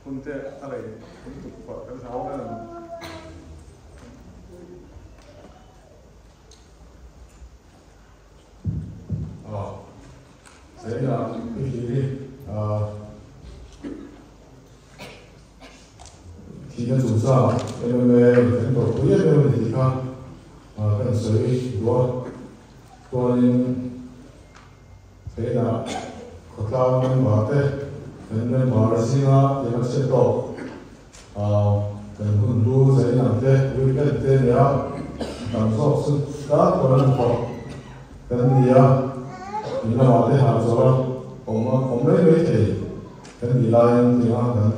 Hun te a rei lutuk pah kan hlau a ni. Ah, Zaina i hlir hi ah thihna chungchang MMA kan tawrhpui em em a ni tih kha ah kan sawi duh a, chuanin Zaina khawtlang member te kan member zinga tiang a chhiat tawk ah kan hun hlu Zaina te weekend te nia tam zawk chu tlak pawn an thawk kan ni a, in lamah te hahchawlh a awm a awm mai mai thei kan nih laiin tianga kan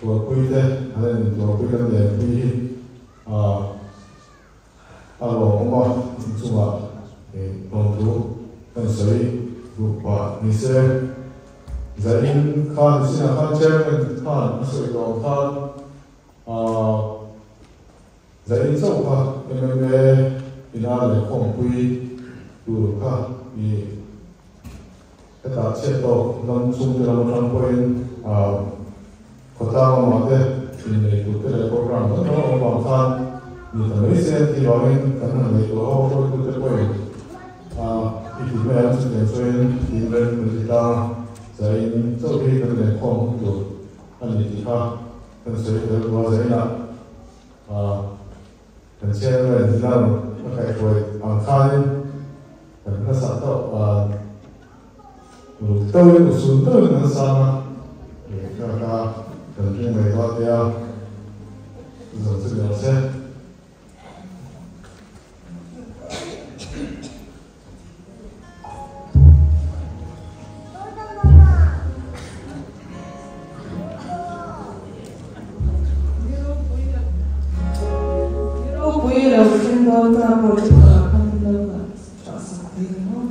tuarpui te an in tuarpui kan lenpui hi ah a lawmawm a, inchungah thawnthu kan sawi duh pah ni se. Zain khan sinah khan chairman khan a sawi tawh ang khan ah Zain chauh kha MMA ina lehkhawmpui tur kha i hetah chhiat tawk lam chhungte lam atang pawhin ah khawtlang lamah te innei tur te leh program dang dang a awm vang khan ni ta mai se an tih vangin kan han ngaihtuah ho hruaitute pawhin ah i ti mai ang chutiang chuanin tin reng kan ti tlang a, Zain chauh hi kan lehkhawm hun tur a ni tih kha kan sawi tel duh a, Zainah Ah, kan chairman lam a kaihhruai ang khanin kan hmasa tawh ah uluk deuhin usul deuhin kan sang a, leh kha kha kan ring mai dawn nia, zawng chu ni lo se. Ropui lo thleng dawn ta pawh chu ka khan lo ka chhuah sak thei ang maw?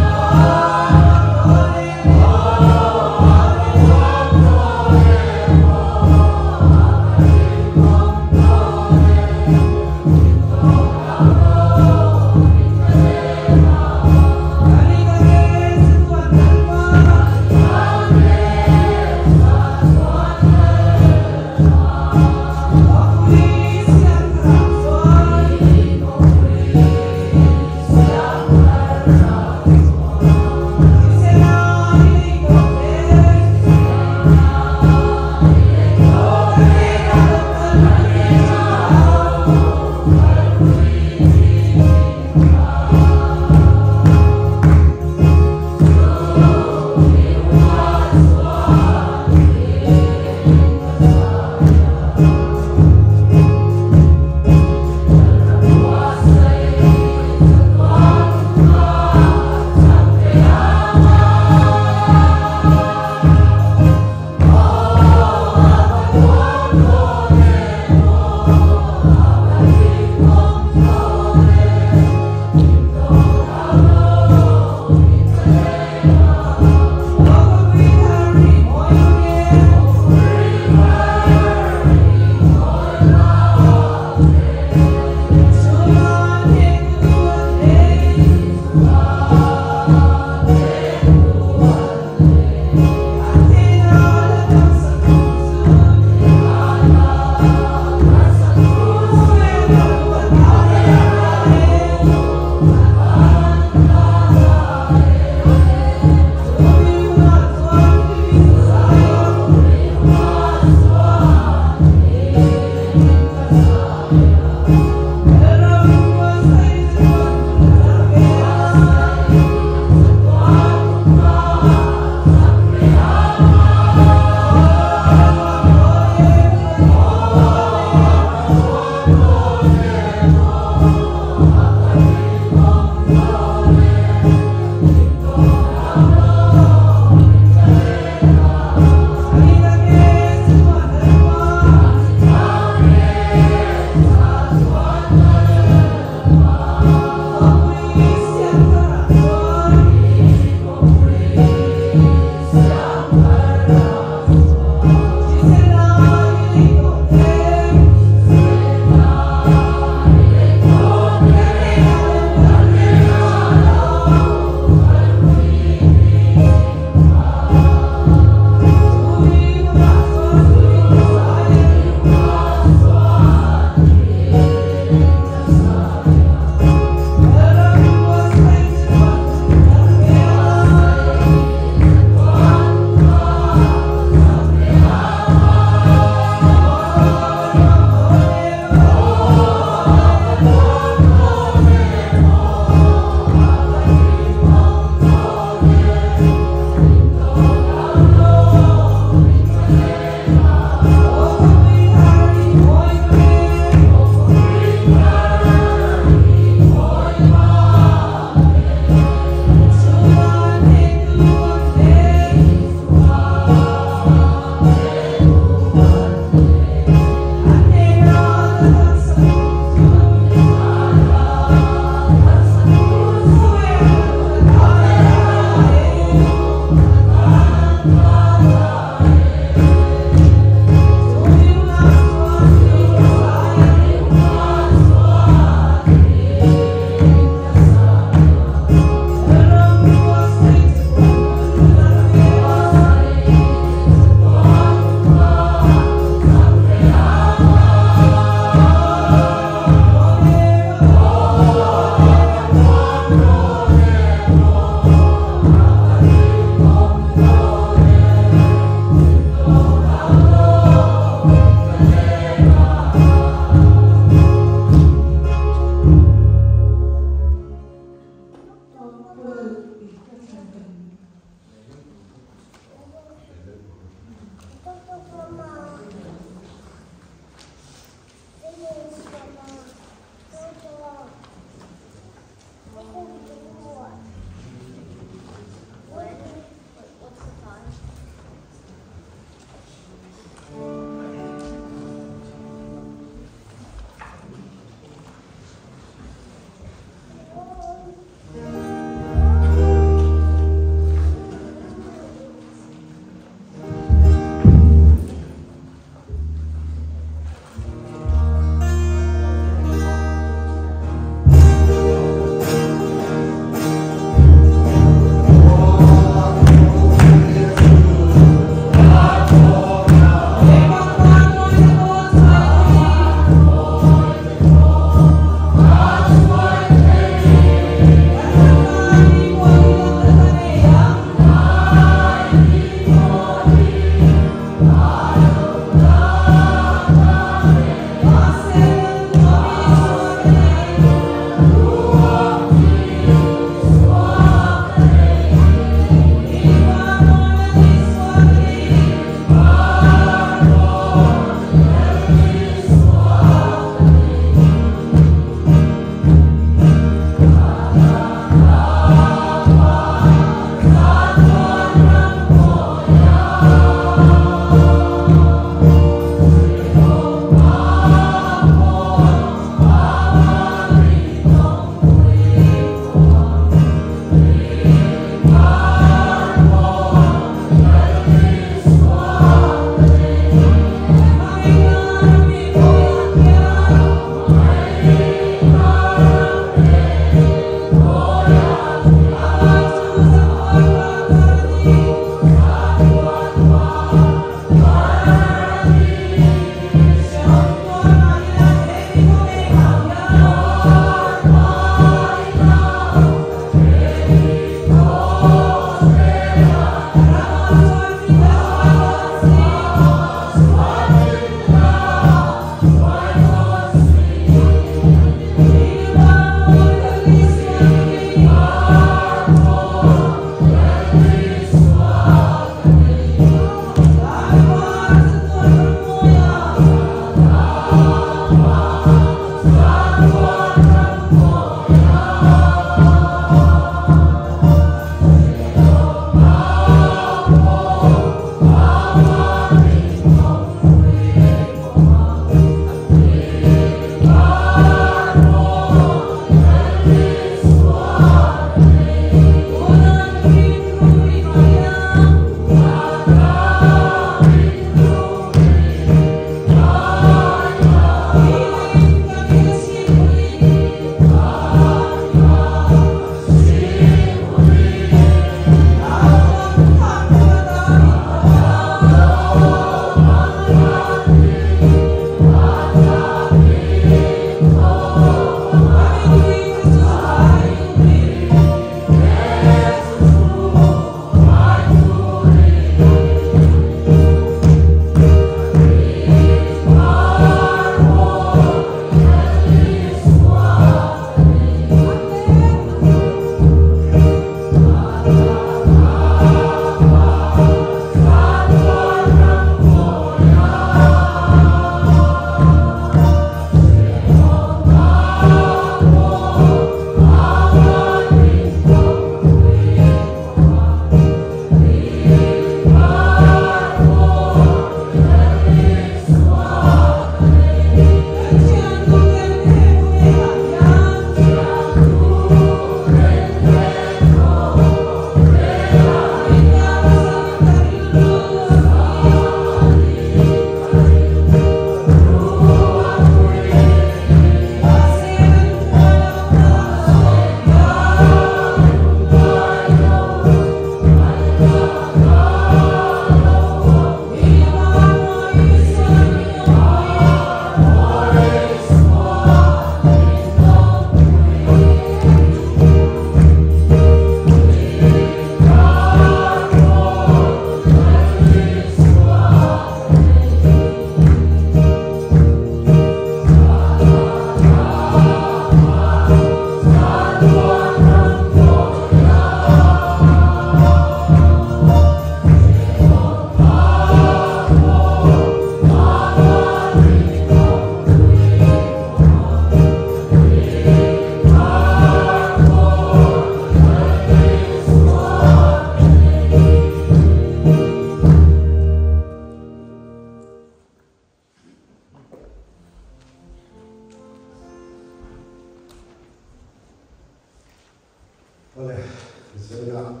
Zaina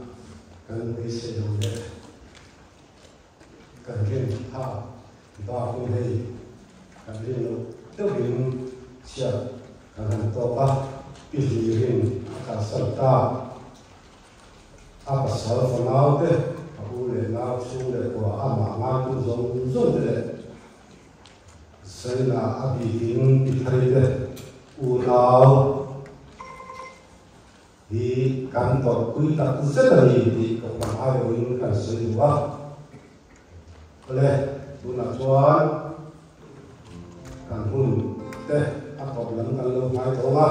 kan beisei lo leh kan rin phak bakin hei kan rin loh deuhin chhiat kan han tawk a, pi hlirin a kalsan ta. A pasal fanau te, a u leh nau chhung leh kua amah ngaitu zawng zawng te leh Zaina a bikin pi thari te unau hi kan tawrhpui tak zet a ni tih ka hman aiawhin kan sawi duh a. Awle, tunah chuan kan hun te a tawp lam kan lo ngai tawng a.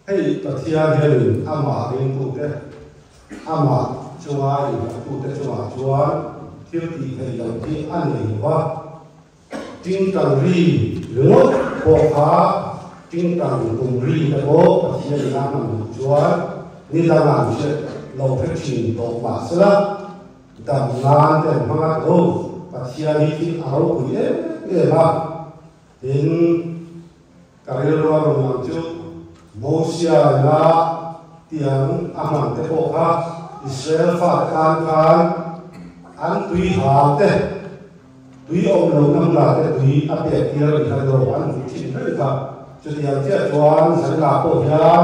Hei Pathian hianin amah ringtute, amah chunga innghahtute chungah chuan thil tih theih loh hi a nei lo va. Tingtang ri ringawt pawh kha tingtang tum ri te pawh Pathian in a hman duh chuan ni dangah an hriat lo hre thin tawh mah sela, dam nan te an hmang a lo. Pathian hi thil a ropui em em a, tin ka rilru a rawn lang chu Mosia ina tiang a hman te pawh kha Israel fate tan khan an tui hal te, Tui awm lo na hmunah te tui a pek tir a ni kha lo an hmu thin reng kha. Chutiang chiah chuan Zanah pawh hian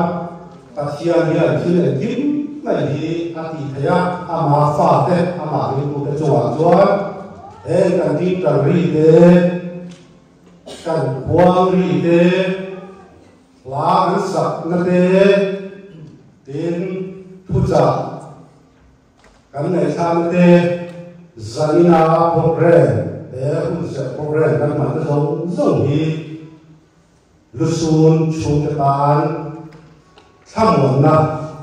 Pathian hian thil engkim mai hi a tih theih a, ama fate, amah ringtute chungah chuan heng kan tingtang ri te, kan khuang ri te, hla kan sakna te, tin thuchah, Kan ngaihthlang te zanina program he hunserh program kan hman te zawng zawng hi lusun chhungte tan thlamuanna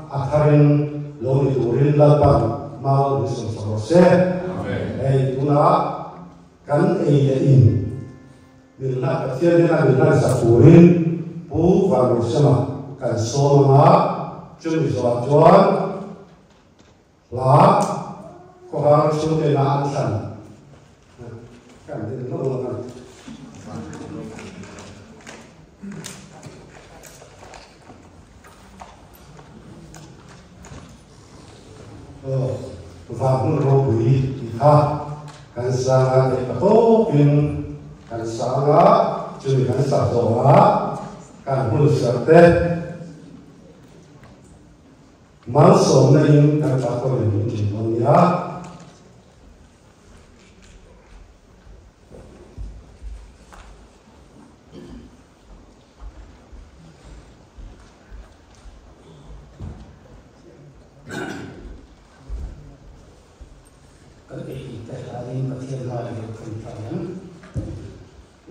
a tharin lo ni turin Lalpan mau min sawmsak rawh se. Hei tunah kan ei leh in min hlan Pathian hian a min hlansak turin Pu Vanrosema kan sawm anga chumi zawhah chuan Hla khawhar chhungtena an thlan kan din lo lang a. Aw, van hmun ropui tih kha kan sang a, theih ta tawkin kan sang a, chumi kan sak zawh a, kan hun serh te. Malsawmna in kan tla kawr in min ṭin dawn nia. Kan ei te hlanin Pathian hmai lo thun ta ang.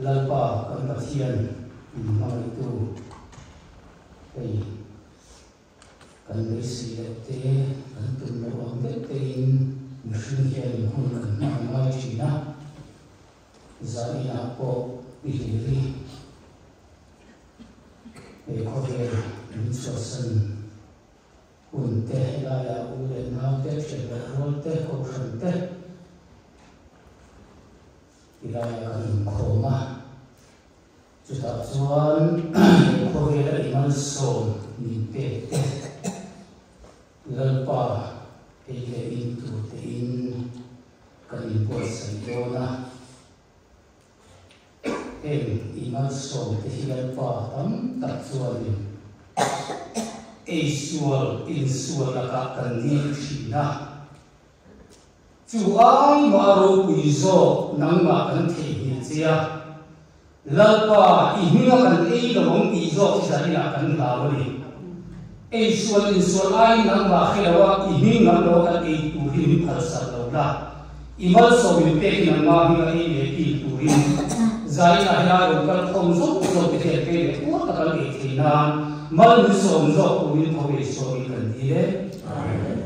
Lalpa kan Pathian min hmangaihtu hei. Kan beisei loh te, kan tum loh ang deuh tein mihring hian hun kan hmang a ngai thin a. Zaninah pawh i hlir i, he khawvel min chhuahsan hun te, helaiah u leh nau te, thian leh rual te, kohhran te, tilaiah kan inkhawm a. Chutah chuan he khawvela i malsawm min pek te, Lalpa ei leh in tur tein kan inbuatsaih dawn a. Heng i malsawm te hi Lalpa tam tak chuanin ei sual insual lakah kan dil thin a. Chu ai mah ropui zawk nangmah kan theihnghilh che a, Lalpa, i hminga kan ei lo ang tih zawk hi zan inah kan hlau a ni. Ei sual insual aiin nangmah hre lo a, i hming ngam lo a kan ei tur hi min phalsak lo la. I malsawm min pek hi nangmah hminga ei leh kil turin zan inah helai rawn kal khawm zawk zawk te hian kei leh uar tak an ei thei nan mal min sawm zawk turin tho ei sawmin kan dil e. Amen.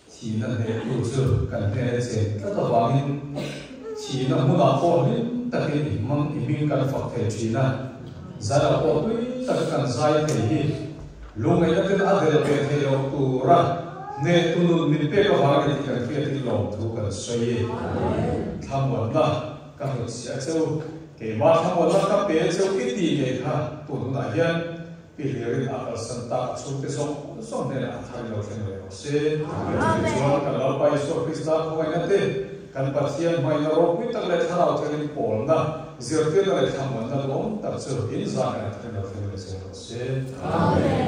Thihna hnehtu chu kan hnena chen tlat avangin thihna hmunah pawh hlim takin i hmang i hming kan fak thei thin a, zan-ah pawh tui taka kan zai thei hi lungngaihna ten a del ve thei loh tura hnehtu nun min pek avangin tih kan hriatin lawmthu kan sawi. Thlamuanna ka hnutchhiah cheu, keimah thlamuanna ka pe cheu i tih ngei kha tun hunah hian Pi Hlirin a kalsan tak a chhungte zawng zawng hnenah a thar lo thleng leh rawh se. Chutichuan kan Lalpa Isua Krista khawngaihna te, kan Pathian hmaina ropui tak leh thlarau thlengin pawlna, zirtirna leh thlamuanna duhawm tak chu in zahngaiah thleng lo thleng leh zel rawh se. Amen.